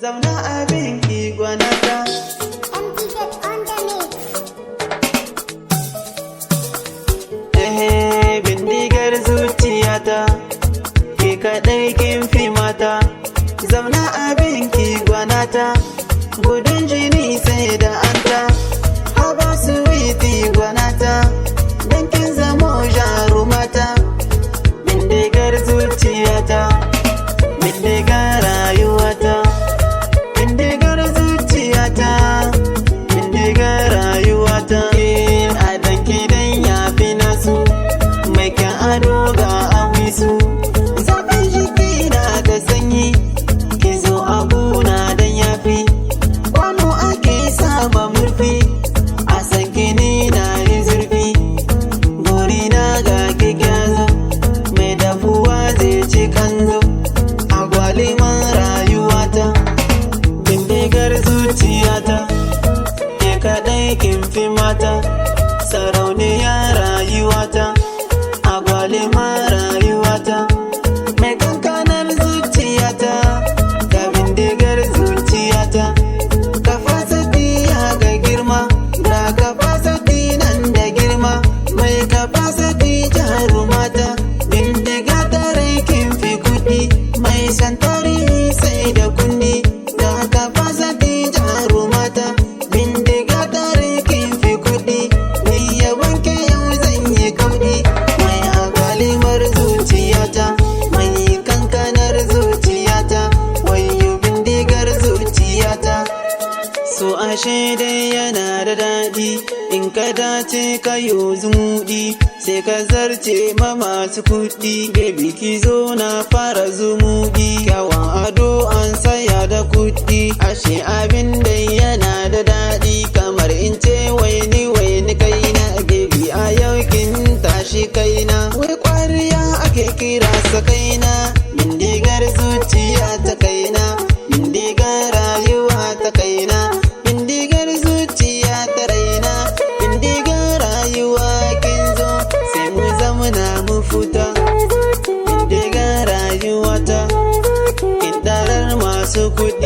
Zauna abinki gwanata. MPZ on the mix. Ehe, bindigar zuciyata, ke kaɗai kin fi mata. Zauna abinki gwanata, gudun jini sai da anta. Haba sweetie gwanata, dan kin zamo jarumata. Bindigar zuciyata, bindigar rayuwata. Bindigar zuciyata, bindigar rayuwata. Eh, a danki dan yafi nasu, mai kyan ado ga awisu. Zafin jiki na da sanyi, ki zo a gona dan yafi. Kwano ake saba murfi, a san ni na yi zurfi. Burina ga kyazo, mai dafuwa zai ci kanzo. Agwaliman rayuwata, bindigar zuciyata, ke kaɗai kin fi mata. Sarauniya rayuwata, agwaliman rayuwata. Mai kankanar zuciyata, ga bindigar zuciyata. Capacity ya ga girma, ga capacity nan da girma. Mai capacity jarumata, bindiga tare kin fi kuɗi. Mai san tarihi sai da kundi, ga capacity jarumata. Bindiga tare kin fi kuɗi, ni yawanke yau zan yi kauɗi. Mai agwalimar zuciyata, mai kankanar zuciyata, wayo bindigar zuciyata. So ashe dai yana da daɗi, in ka dace ka yo zumuɗi, sai ka zarce ma masu kuɗi. Baby, ki zo na fara zumuɗi, kyawun ado an saya da kuɗi. Ashe abin dai yana da daɗi, kamar in ce waini waini kaina. Baby, a yau kin tashi kaina, wai kwariya ake kira sa kaina. Bindigar zuciya ta kaina, bindigar rayuwa ta kaina, bindigar zuciya ta raina, bindigar rayuwa. Kin zo sai mu zamana mu futa. Bindigar rayuwa ta, kin darar masu kuɗi.